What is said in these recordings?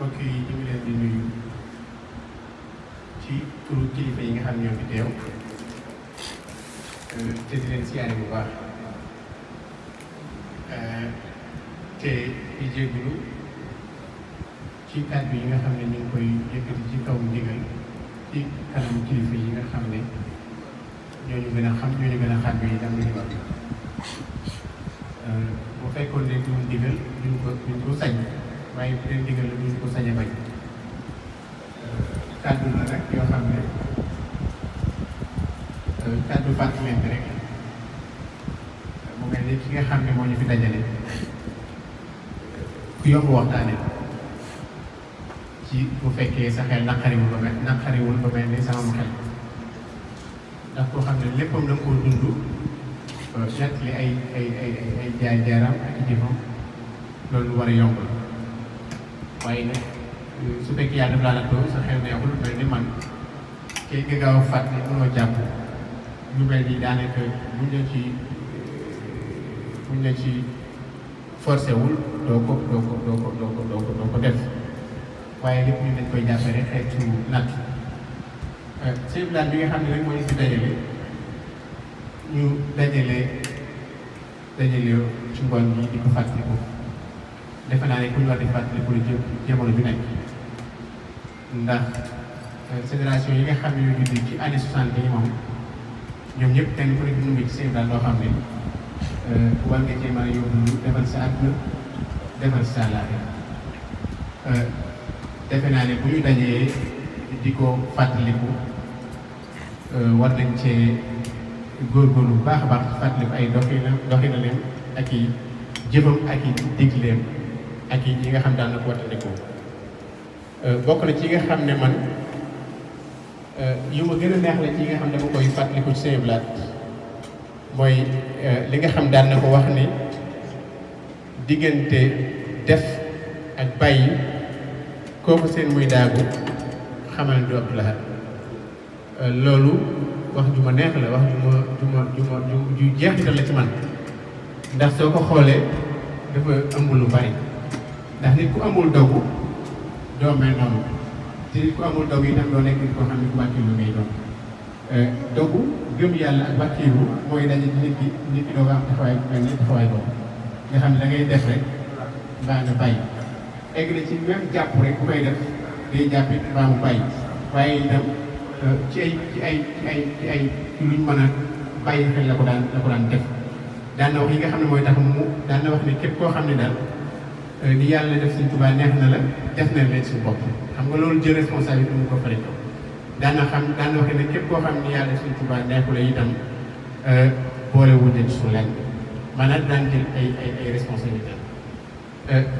mbokk yi ñu ngi leen di nuyu ci turu kilifa yi nga xam ne ñoo fi teew te di leen siyaare bu baax te di jégalu ci kàddu yi nga xam ne ñu ngi koy yëkkati ci kaw ndigal ci kanam kilifa yi nga xam ne ñooñu gën a xam ñooñu gën a xam yi dam ñu wax bu fekkoon ne du ndigal duñ ko sañ waaye bu dee ndigal la duñ ko sañ a bañ kàddu la rek yoo xam ne kàddu fàttalante rek mu mel ni ki nga xam ne moo ñu fi dajale ku yomb waxtaane ci bu fekkee sa xel naqariwul ba mel ni sama xel ndax koo xam ne léppam da nga koo dund ñett li ay jaar-jaaram ak i jëfam loolu lu war a yomb la waaye nag su fekkee yàlla daf laa nattoo sa xel neexul mel ni man kay nga gaaw a fàtte mënoo jàpp lu mel ni daanaka buñ la ci forcé wul doo ko def waaye lépp ñu dañ koy jàppale xeetu natt seen plan bi nga xam ne rek moo ñu fi dajale ñu dajale ci ngoon bi di ko fàttaliku defe naa ne ku ñu war di fàttaliku lu jamono ju nekk ndax fédération yi nga xam ne ñoo judd ci année 60 yi moom ñoom ñëpp kenn ku nekk ñu ngi ci seen daal loo xam ne war nga cee mën a yóbbu defal sa àdduna defal sa àllaaxira defe naa ne bu ñu dajee di ko fàttaliku war nañ cee góorgóorlu bu baax a baax fàttaliku ay doxinam ak i jëfam ak i digleem ak yi nga xam daal na ko wattandikoo bokk na ci yi nga xam ne man yu ma gën a neex la ci yi nga xam ne dama koy fàttaliku ci seen blaat mooy li nga xam daan na ko wax ni diggante def ak bàyyi kooku seen muy daagu xamal ne du Abdou Lahad loolu wax ju ma neex la wax ju jeexital la ci man ndax soo ko xoolee dafa ëmb lu bari ndax nit ku amul dogu doo mel noonu te nit ku amul dogu itam doo nekk nit koo xam ne ku wàkkilu ngay doon dogu gëm yàlla ak wàkkilu mooy daje ci nit ki doo ko am taxawaay bu mel ni taxawaay boobu nga xam ne da ngay def rek mbaa nga bàyyi egg na ci même jàpp rek bu koy def day jàpp it mbaa mu bàyyi waaye itam ci ay luñ mën a bàyyi xel la ko daan def daan na wax yi nga xam ne mooy tax mu daan na wax ne képp koo xam ne daal li yàlla def Sëñ Tuubaa neex na la def na leen suñu bopp xam nga loolu jël responsabilité mu ko fare daan na wax ne képp koo xam ne yàlla def Sëñ Tuubaa neexu la itam boole wu leen su leen maanaam daan jël ay responsabilité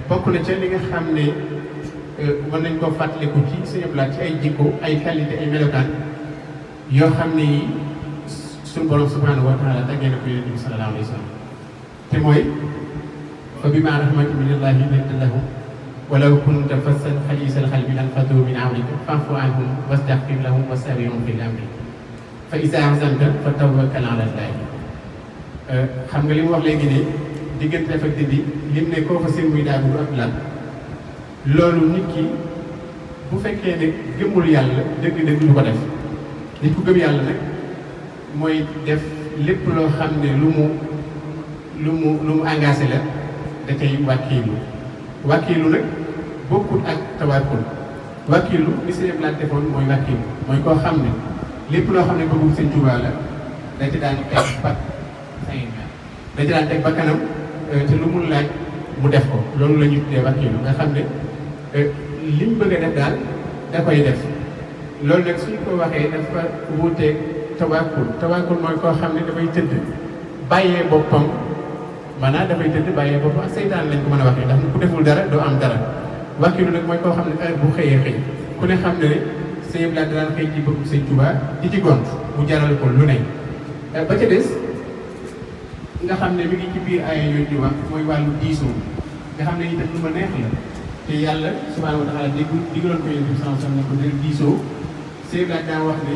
bokk na ca li nga xam ne mën nañ koo fàttaliku ci Sëñ Abdou Lahad ci ay jikko ay qualité ay melokaan yoo xam ne yi suñu borom subhanahu wa taala tàggee na ko Yonent bi sallallahu alayhi wa sallam te mooy fa bimaa rahmatin minallaahi linta lahum walaw kunta fassan xaliisal qalbi lanfaddu min hawlika fa'fu anhum wastaghfir lahum wastabirhum fil amri fa izaa azamta fa tawakkal ala llaahi xam nga li mu wax léegi ne diggante def ak dindi lim ne koo fa seen muy daagu du Abdou Lahad loolu nit ki bu fekkee ne gëmul yàlla dëgg-dëgg du ko def nit ku gëm yàlla nag mooy def lépp loo xam ne lu mu engagé la da cay wàkkiilu nag bokkut ak tawakkul wàkkiilu li Sëñ Abdou Lahad defoon mooy wàkkiilu mooy koo xam ne lépp loo xam ne bëggum Sëñ Tuubaa la da ci daan teg ba kanam te lu mu laaj mu def ko loolu la ñu tuddee wàkkiilu nga xam ne liñ bëgg a def daal da koy def loolu nag suñ ko waxee dafa wuuteeg tawakkul mooy koo xam ne dafay tëdd bàyyee boppam maanaam dafay tëdd bàyyee boppam ak seytaan lañ ko mën a waxee ndax ku deful dara doo am dara wàkkilu nag mooy koo xam ne heure bu xëyee xëy ku ne xam ne ne Sëñ Abdou Lahad daan xëy ci bëgg Sëñ Tuubaa di ci gont mu jaral ko lu ne ba ca des nga xam ne mi ngi ci biir ay yooyu ñu wax mooy wàllu diisoo nga xam ne itam lu ma neex la te yàlla subhaanahu wa taala digaloon ko Yonent bi sallallahu alayhi wa sallam ne ko del diisoo Sëñ Abdou Lahad daa wax ne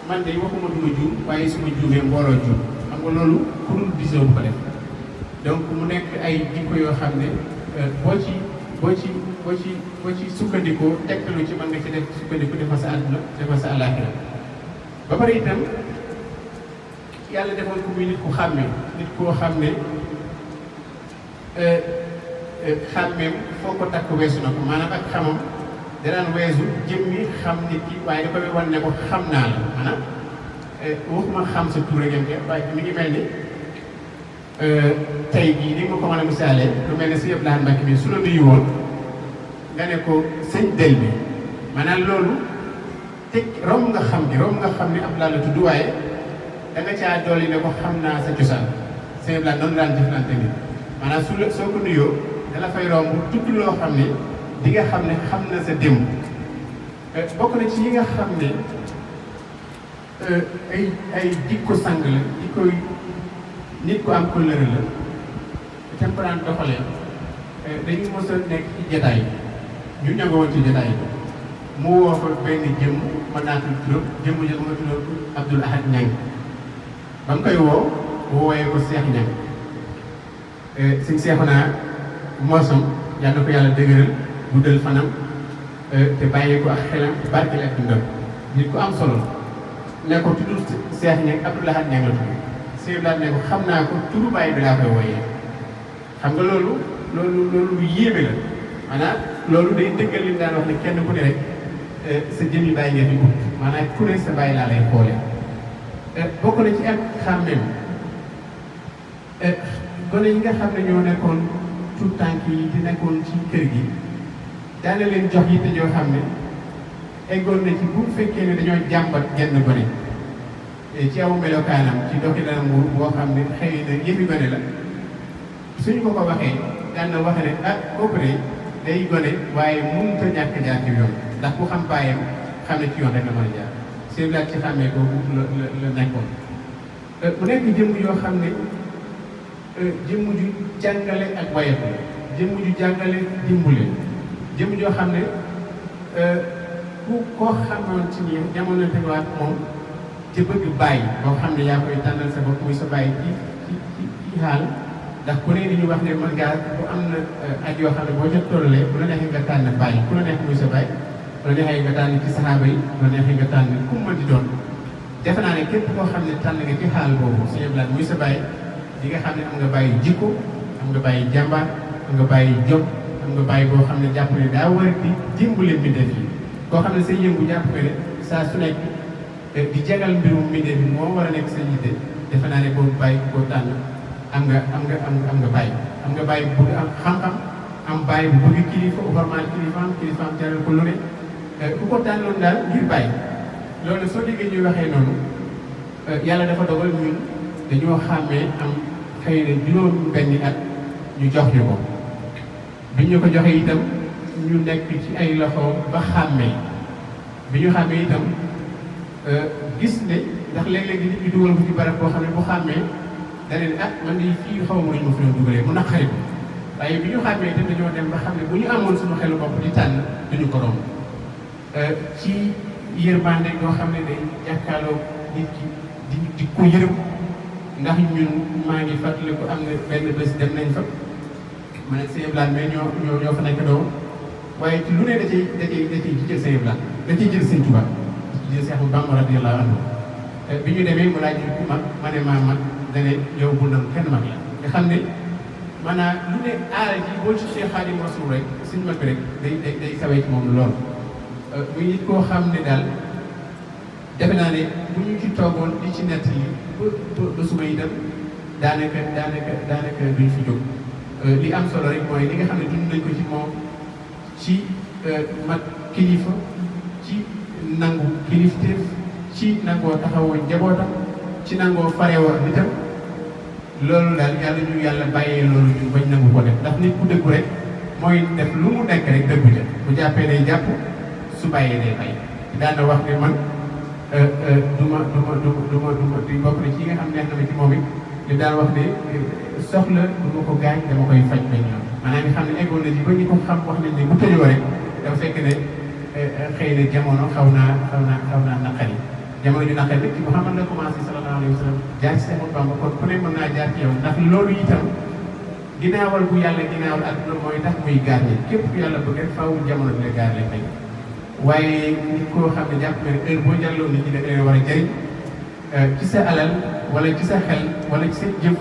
man de waxuma duma juum waaye su ma juumee mbooloo juum xam nga loolu ku dul diisoo bu ko def donc mu nekk ay jikko yoo xam ne boo ci boo ci boo ci sukkandikoo tegtalu ci mën nga ci def sukkandiku defal sa àdduna defal sa àllaaxira ba pare itam yàlla defoon ko muy nit ku xàmmee nit koo xam ne xàmmeem foo ko takk weesu na ko maanaam ak xamam danaan weesu jëmmi xam nit ki waaye da koy wan ne ko xam naa la maanaam waxuma xam sa tur ngeen ko waaye mi ngi mel ni tey jii ni ma ko mën a misaalee lu mel ne si yëpp laan Mbàkke bi su la nuyu woon nga ne ko sëñ del bi maanaam loolu teg romb nga xam ni ab laa la tudd waaye da nga caa dolli ne ko xam naa sa cosaan sëñ yëpp laan noonu daan jëflante nit maanaam soo ko nuyoo dala fay romb tudd loo xam ne di nga xam ne xam na sa démb bokk na ci yi nga xam ne ay jikko sang la jikkoy nit ku am kóllëre la te mu daan doxalee dañu mos a nekk ci jataay ñu ñangowoon ci jataay mu woo ko benn jëmm mën naa tudd turam jëmm ja nga tuddoon Abdoul Ahad Ñang ba mu koy woowee ko Seex Ñang suñ seexu naa moosam yàlla na ko yàlla dëgëral guddal fanam te bàyyi ko ak xelam te barkeel ak dundam nit ku am solo ne ko tudd Seex Ñang Abdoul Ahad Ñang la tudd Sëñ Blanc ne ko xam naa ko turu bàyyi bi laa koy wooyee xam nga loolu yéeme la maanaam loolu day dëggal li mu daan wax ne kenn ku ne rek sa jëmmi bàyyi nga fi ut maanaam ku ne sa bàyyi laa lay xoolee bokk na ci ak xàmmeem gone yi nga xam ne ñoo nekkoon tout tànk yi di nekkoon ci kër gi daana leen jox yitte joo xam ne eggoon na ci bu fekkee ne dañoo jàmbat genn gone ci aw melokaanam ci doxinam boo xam ne xëy na yëfi gone la suñ ko waxee daan na wax ne kooku de day gone waaye mënut a ñàkk jaar ci yoon ndax ku xam bàyyam xam ne ci yoon rek la mën a jaar seen laaj ci xàmmee boobu la nekkoon mu nekk jëmm yoo xam ne jëmm ju jàngale ak wayaf la jëmm ju jàngale dimbule jëmm joo xam ne ku koo xamoon ci nii jamono tegaat moom te bëgg bàyyi boo xam ne yaa koy tànnal sa bopp muy sa bàyyi ci xaal ndax ku ne di ñu wax ne mën ngaa bu am na aj yoo xam ne boo ca tollee bu la neexee nga tànn bàyyi ku la neex muy sa bàyyi bu la neexee nga tànn ci saxaaba yi bu la neexee nga tànn ku mu mën di doon defe naa ne képp koo xam ne tànn nga ci xaal boobu Sëñ Blaat muy sa bàyyi di nga xam ne am nga bàyyi jikko am nga bàyyi jàmbaar am nga bàyyi jom am nga bàyyi boo xam ne jàpp ne daa war di dimbale mbindeef yi koo xam ne say yëngu jàpp nga ne saa su nekk di jagal mbirum mbindeef bi moo war a nekk sa yitte defe naa ne boobu bàyyi ku ko tànn am nga bàyyi bu bëgg am xam-xam am bàyyi bu bëgg kilifa vraiment kilifaam jaral ko lu ne ku ko tànnoon daal ngir bàyyi loolu soo déggee ñuy waxee noonu yàlla dafa dogal ñun dañoo xàmmee am xëy na juróom benni at ñu jox ñu ko bi ñu ko joxee itam ñu nekk ci ay loxo ba xàmmee bi ñu xàmmee itam gis ne ndax léeg-léeg nit ñi dugal ko ci barab boo xam ne bu xàmmee da ne man de fii xaw ma ñu ma fi doon dugalee mu naqari ko waaye bi ñu xàmmee itam dañoo dem ba xam ne bu ñu amoon suñu xelu bopp di tànn duñu ko romb ci yërmande goo xam ne day jàkkaarloo nit ki di ko yërëm ndax ñun maa ngi fàttaliku am na benn bés dem nañ fa ma ne Sëñ Blaat mais ñoo fa nekk doo waaye ci lu ne da ciy jël Sëñ Blaat da ciy jël Sëñ Tuubaa jël Seex Bamba radiyallaahu anhu bi ñu demee mu laaj ku mag ma ne maa mag dane yow bu nam kenn mag la nga xam ne maanaam lu ne aara ji boo ci Cheikh Xaadimu Rasuul rek suñ mag bi rek day sawee ci moom lool muy nit koo xam ne daal defe naa ne bu ñu ci toogoon di ci nett yi ba suba itam daanaka duñ fi jóg li am solo rek mooy li nga xam ne dund nañ ko ci moom ci mat kilifa ci nangu kilifteef ci nangoo taxawoo njabootam ci nangoo farewoo nitam loolu daal yàlla bàyyee loolu ñu bañ nangu ko def ndax nit ku dëggu rek mooy def lu mu nekk rek dëggu ja bu jàppee day jàpp su bàyyee day bàyyi daan na wax ne man duma di bokk na ci yi nga xam neex na ma ci moom it ñu daan wax ne soxla du ma ko gaañ dama koy faj benn yoon maanaam nga xam ne eggoon na ci ba ñu ko xam wax nañ ne bu tëjoo rek dafa fekk ne xëy na jamono xaw naa naqari jamono ju naqari rek ci Muhammad la commencé sallallahu alayhi wa sallam jaar ci Seex Bamba kon ku ne mën naa jaar ci yow ndax loolu itam ginnaawal bu yàlla ginnaawal adduna mooy tax muy gaar ñi képp ku yàlla bëgg rek faaw jamono bi la gaar leen tey waaye nit koo xam ne jàpp na ne heure boo jàlloo nit ñi da leen war a jëriñ ci sa alal wala ci sa xel wala ci sa jëf